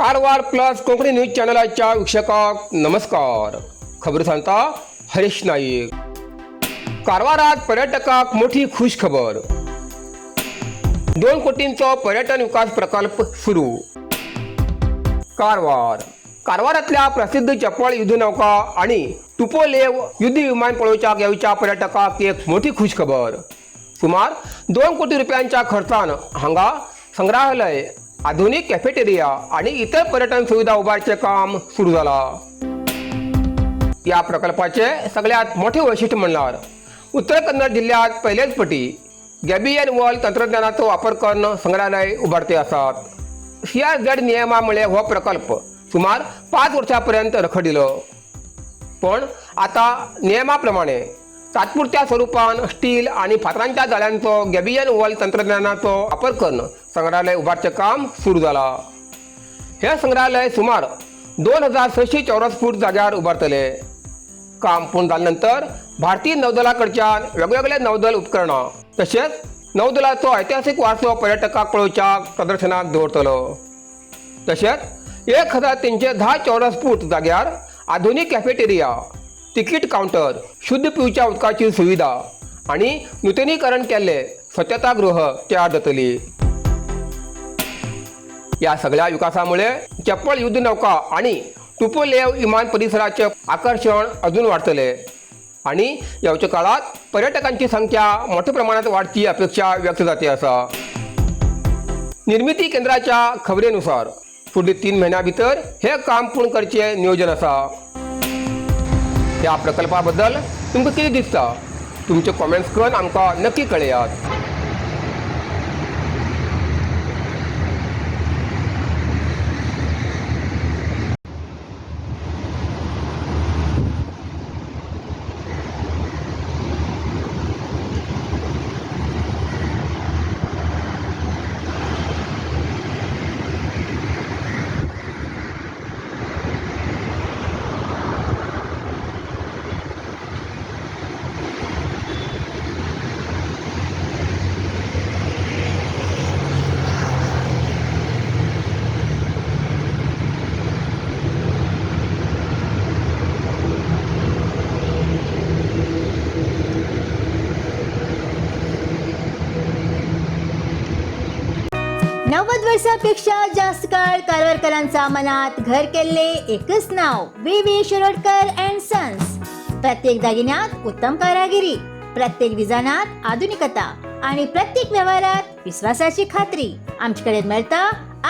Karwar plus Konkani news चॅनलाच्या वीक्षकांक नमस्कार. खबर सांगता हरीश नाईक. कारवारात पर्यटकांक मोठी खुश खबर. 2 कोटींचो पर्यटन विकास प्रकल्प सुरू. कारवार. कारवारातल्या प्रसिद्ध चपळ युद्धनौका आणि टुपोलेव युद्ध विमान पळोवच्याक येवच्या पर्यटकांक एक मोठी खुश खबर. सुमार 2 कोटी रुपयांच्या खर्चान हांगा संग्रहालय, आधुनिक कॅफेटेरिया आणि इतर पर्यटन सुविधा उबारचें काम सुरू जाला. या प्रकल्पाचे सगळ्यात मोठे वैशिष्ट्य म्हणल्यार उत्तर कन्नड जिल्ह्यात पहिलेच पटी गॅबियन वॉल तंत्रज्ञानाचो वापर करून संग्रहालय उबारते आसात. सीआरझेड नियमामुळे हो प्रकल्प सुमार 5 वर्षां पर्यंत रखडिलो, पण आता नियमाप्रमाणे तात्पुरत्या स्वरूपान स्टील आणि फातरांच्या जाळ्यांचो गॅबियन वॉल तंत्रज्ञानाचो वापर करून संग्रहालय उबारचें काम सुरू जाला. हे संग्रहालय सुमार 2600 चौरस फूट जाग्यार उबारतले. काम पूर्ण जाल्या नंतर भारतीय नौदला कडच्यान वेगवेगळे नौदल उपकरणां तशेंच नौदलाचो ऐतिहासीक वारसो पर्यटकांक पळोवच्याक प्रदर्शनाक दवरतलो. तशेंच 1310 चौरस फूट जाग्यार आधुनीक कॅफेटेरिया, तिकीट कावंटर, शुद्ध पिवच्या उदकाची सुविधा आणि नुतनीकरण केल्ले स्वच्छतागृह तयार जातली. या सगळ्या विकासामुळे चप्पल युद्ध नौका आणि टुपोलेव विमान परिसराचे आकर्षण अजून वाढतले आणि येवच्या काळात पर्यटकांची संख्या मोठ्या प्रमाणात वाढची अपेक्षा व्यक्त जाते आसा. निर्मिती केंद्राच्या खबरेनुसार फुडले 3 म्हयन्या भितर हे काम पूर्ण करचे नियोजन आसा. ह्या प्रकल्पा बद्दल तुमकां कितें दिसता? तुमचे कॉमेंट्स करून आमकां नक्की कळयात. 90 वर्षापेक्षा जास्त काळ कारवारकरांचा मनात घर केले एकच नाव, V V Shirodkar and sons. प्रत्येक दागिन्यात उत्तम कारागिरी, प्रत्येक डिझायनात आधुनिकता आणि प्रत्येक व्यवहारात विश्वासाची खात्री. आमच्याकडे मिळता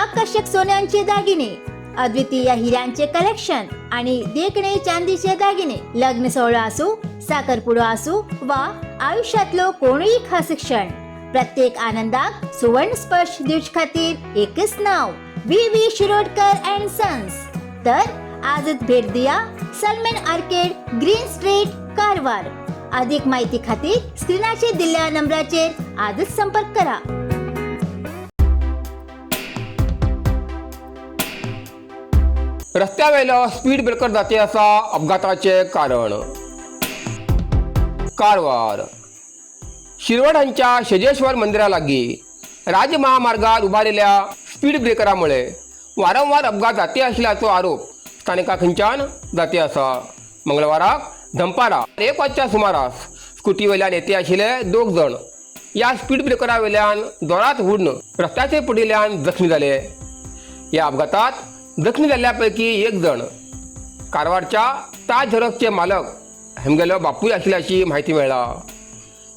आकर्षक सोन्यांचे दागिने, अद्वितीय हिऱ्यांचे कलेक्शन आणि देखणे चांदीचे दागिने. लग्न सोहळा असू, साखरपुडो असू वा आयुष्यातलो कोणीही खास क्षण, प्रत्येक आनंदाक सुवर्ण स्पर्श दिवचे खातीर एकच नाव, V V Shirodkar and sons. तर आजच भेट दिया, सलमेन आर्केड, ग्रीन स्ट्रीट, कारवार. अधिक माहिती खातीर स्क्रीनाचेर दिल्ल्या नंबराचेर आजच संपर्क करा. रस्त्यावेलो स्पीड ब्रेकर जाते आसा अपघाताचे कारण. कारवार. शिरवड हांच्या शेजेश्वर मंदिरा लागीं राज्य महामार्गार उबारिल्ल्या स्पीड ब्रेकरामुळे वारंवार अपघात जाते आशिल्ल्याचो आरोप स्थानिकां खंयच्यान जाते आसा. मंगळवाराक दनपारा 1 वजच्या सुमारास स्कुटीवेल्यान येते आशिल्ले दोग जाण ह्या स्पीड ब्रेकरा वयल्यान जोरात हुडून रस्त्याचेर पडिल्ल्यान जखमी जाले. ह्या अपघातात जखमी जाल्ल्या पैकी एक जण कारवारच्या ताज झेरॉक्सचे मालक हेमगेलो बापूय आशिल्ल्याची म्हायती मेळ्ळा.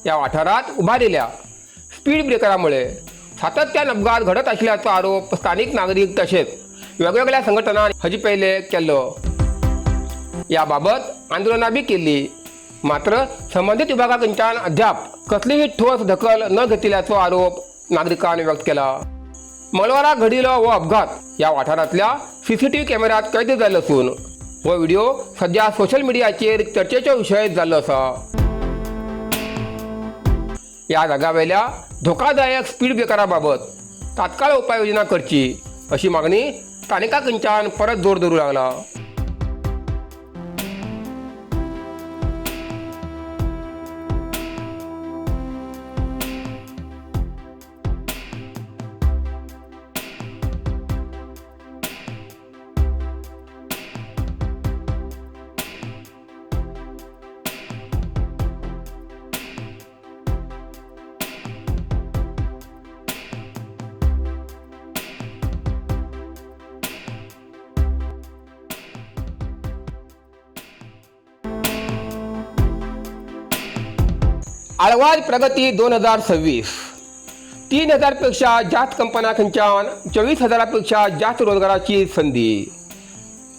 या वाठारात उबारिल्ल्या स्पीड ब्रेकरामुळे सातत्यान अपघात घडत आशिल्ल्याचो आरोप स्थानिक नागरीक तशेंच वेगवेगळ्या संघटनांनी हाजे पयले केल्लो. या बाबत आंदोलनां बी केल्ली, मात्र संबंदीत विभागा कडच्यान अद्याप कसलीही ठोस दखल न घेतिल्ल्याचो आरोप नागरिकांनी व्यक्त केला. मंगळवारा घडिल्लो हो अपघात ह्या वाठारांतल्या सीसीटीव्ही कॅमेऱ्यात कैद जाल्लो आसून हो व्हिडिओ सध्या सोशल मिडियाचेर चर्चेचो विशय जाल्लो आसा. ह्या जाग्यावेल्या धोकादायक स्पीड ब्रेकरा बाबत तात्काळ उपाययोजना करची अशी मागणी स्थानिकां कडच्यान परत जोर धरूं लागला. आळवाद प्रगती 2026 3000 पेक्षा जास्त कंपन्या खंयच्यान 24,000 पेक्षा जास्त रोजगाराची संधी.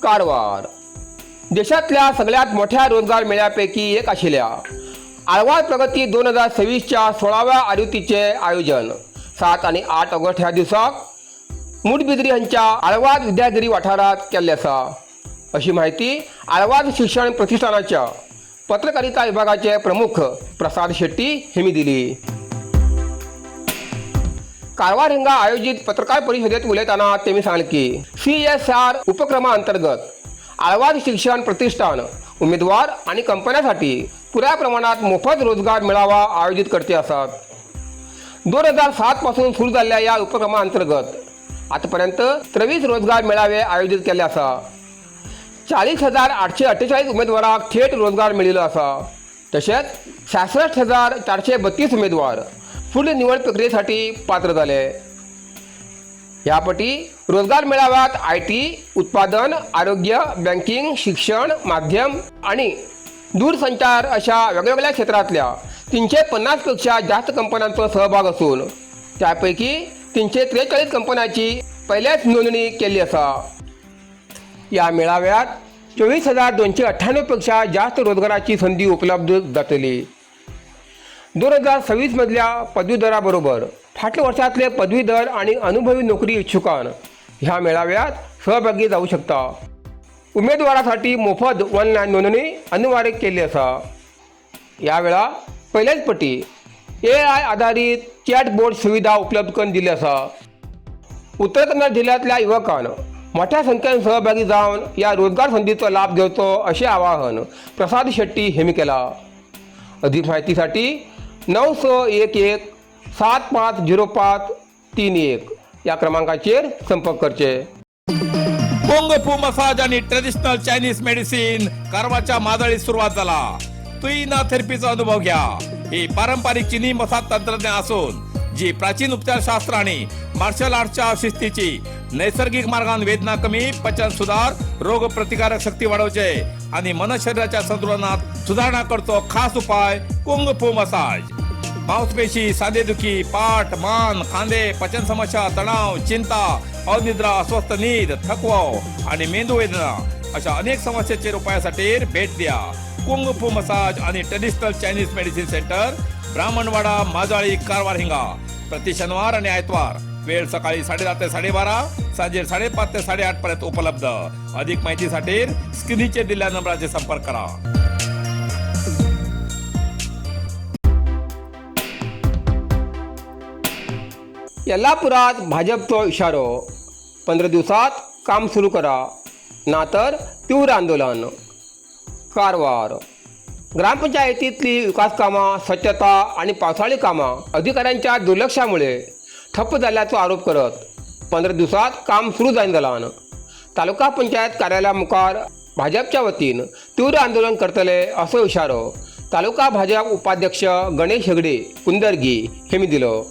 कारवार देशातल्या सगळ्यात मोठ्या रोजगार मेळ्यापैकी एक आशिल्ल्या आळवाद प्रगती 2026च्या 16व्या आवृत्तीचे आयोजन 7 आणि 8 ऑगस्ट ह्या दिवसाक मुडबिद्री हांच्या आळवाद विद्यागिरी वाठारात केल्ले आसा, अशी माहिती आळवाद शिक्षण प्रतिष्ठानाच्या पत्रकारिता विभागाचे प्रमुख प्रसाद शेट्टी हेमी दिली. कारवार हिंगा आयोजित पत्रकार परिषदेत उलयताना त्यांनी सांगले की CSR उपक्रमाअंतर्गत आळवाद शिक्षण प्रतिष्ठान उमेदवार आणि कंपन्यांसाठी पुऱ्या प्रमाणात मोफत रोजगार मेळावा आयोजित करते असतात. 2007 पासून सुरू झालेल्या या उपक्रमाअंतर्गत आतापर्यंत 23 रोजगार मेळावे आयोजित केले असा. 40,848 उमेदवाराक थेट रोजगार मेळिल्लो आसा. तशेंच 66,432 उमेदवार फुडल्या निवड प्रक्रियेसाठी पात्र जाले. ह्या पटी रोजगार मेळाव्यात IT, उत्पादन, आरोग्य, बँकिंग, शिक्षण, माध्यम आणि दूरसंचार अशा वेगवेगळ्या क्षेत्रातल्या 350 पेक्षा जास्त कंपन्यांचो सहभाग असून त्यापैकी 343 कंपन्यांची पहिल्याच नोंदणी केल्ली आसा. या मेळाव्यात 24,298 पेक्षा जास्त रोजगाराची संधी उपलब्ध जातली. 2026 मदल्या पदवीधराबरोबर फाटल्या वर्षातले पदवीधर आणि अनुभवी नोकरी इच्छुकान ह्या मेळाव्यात सहभागी जाऊ शकता. उमेदवारासाठी मोफत ऑनलाईन नोंदणी अनिवार्य केली आसा. या वेळा पहिल्याच पटी AI आधारित चॅटबोट सुविधा उपलब्ध करून दिली आसा. उत्तर कन्नड जिल्ह्यातल्या युवकान मोठ्या संख्येन सहभागी जावन ह्या रोजगार संधीचो लाभ घेवचो अशें आवाहन प्रसाद शेट्टी हेमी केला. अधिक माहितीसाठी 9611750531 या क्रमांकाचेर संपर्क करचे. कुंग फू मसाज आणि ट्रेडिशनल चायनीज मेडिसिन कारवारच्या मादळीत सुरुवात झाला. तुईना थेरपीचा अनुभव घ्या. ही पारंपरिक चिनी मसाज तंत्रज्ञान असून जी प्राचीन उपचारशास्त्र आणि मार्शल आर्टच्या शिस्तीची नैसर्गिक मार्गान वेदना कमी, पचन सुधार, रोग प्रतिकारक शक्ती वाढवचे आणि मन शरीराच्या संतुलनात सुधारणा करतो खास उपाय कुंग फू मसाज. मांसपेशी, सांधेदुखी, पाठ, मान, खांदे, पचन समस्या, तणाव, चिंता, अनिद्रा, अस्वस्थ नीद, थकवा आणि मेंदू वेदना अशा अनेक समस्येचेर उपायासाठी भेट द्या कुंग फू मसाज आणि traditional Chinese medicine centre, Brahmanwada, Majali, Karwar हिंगा. प्रति शनिवार आणि आयतवार, वेळ सकाळी 10:30 ते 12:30, सांजे 5:30 ते 8:30 पर्यंत उपलब्ध. अधिक माहितीसाठी स्क्रीनचेर दिलेल्या नंबराचे संपर्क करा. येल्लापुरात भाजपचो इशारो, 15 दिवसात काम सुरू करा ना तर तीव्र आंदोलन. कारवार ग्रामपंचायतीतली विकास कामां, स्वच्छता आणि पावसाळी कामां अधिकाऱ्यांच्या दुर्लक्षामुळे ठप्प जाल्ल्याचो आरोप करत 15 दिवसात काम सुरू जायना जालां. तालुका पंचायत कार्यालया मुखार भाजपच्या वतीन तीव्र आंदोलन करतले असो इशारो तालुका भाजप उपाध्यक्ष गणेश हेगडे कुंदर्गी हेमी दिलो.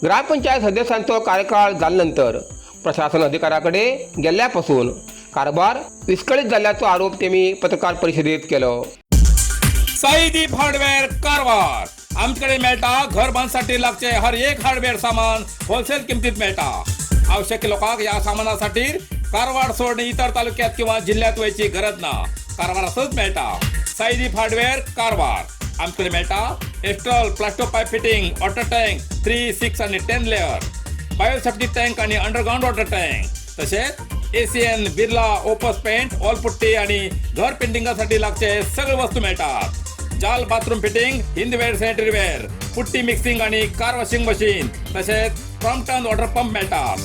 ग्रामपंचायत सदस्यांचो कार्यकाळ जाल्यानंतर प्रशासन अधिकाऱ्याकडे गेल्ल्यापासून कारभार विस्कळीत जाल्ल्याचो आरोप तेमी पत्रकार परिशदेत केलो. साईदीप हार्डवेअर कारवार. आमच्याकडे मेळटा घर बांधसाठी लागचे हर एक हार्डवेअर सामान होलसेल किमतीत मेळटा. आवश्यक लोकांक या सामानासाठी कारवार सोडून इतर तालुक्यात किंवा जिल्ह्यात वयची गरज ना, कारवारातच मेळटा. साईदीप हार्डवेअर कारवार. आमच्याकडे मेळटा Astral Plasto pipe fitting, water tank 3, 6 आणि 10 लेअर, बायोसेफ्टी टँक आणि अंडरग्राऊंड वॉटर टँक, तसेच ACN, Birla Opus paint, wall putty आणि घर पेंटिंगासाठी लागचे सगळे वस्तू मिळतात. जाल bathroom fitting, Hindware sanitary ware, putty mixing आणि कार वॉशिंग मशीन, तसेच क्रॉम्प्टन वॉटर पंप मिळतात.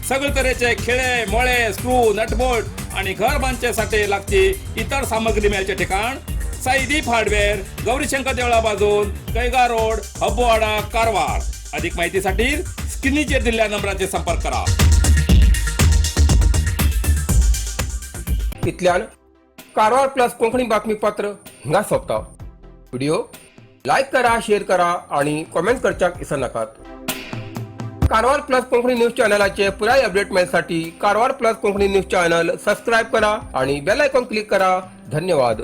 सगळे तऱ्हेचे खिळे, मोळे, स्क्रू, नटबोल्ट आणि घर बांधच्यासाठी लागची इतर सामग्री मिळायचे ठिकाण साईदीप हार्डवेअर, गौरीशंकर देवळा बाजून, कैगा रोड, हब्बोवाडा, कारवार. अधिक माहितीसाठी स्क्रीनचेर दिलेल्या नंबराचे संपर्क करा. इतल्यान कारवार प्लस कोंकणी बातमीपत्र हिंगा सोंपता. व्हिडिओ लायक करा, शेअर करा आणि कॉमेंट करच्याक विसरनाकात. कारवार प्लस कोंकणी न्यूज चॅनलाचे पुराय update मेळसाठी Karwar plus Konkani news channel subscribe करा आणि बेल आयकॉन क्लिक करा. धन्यवाद.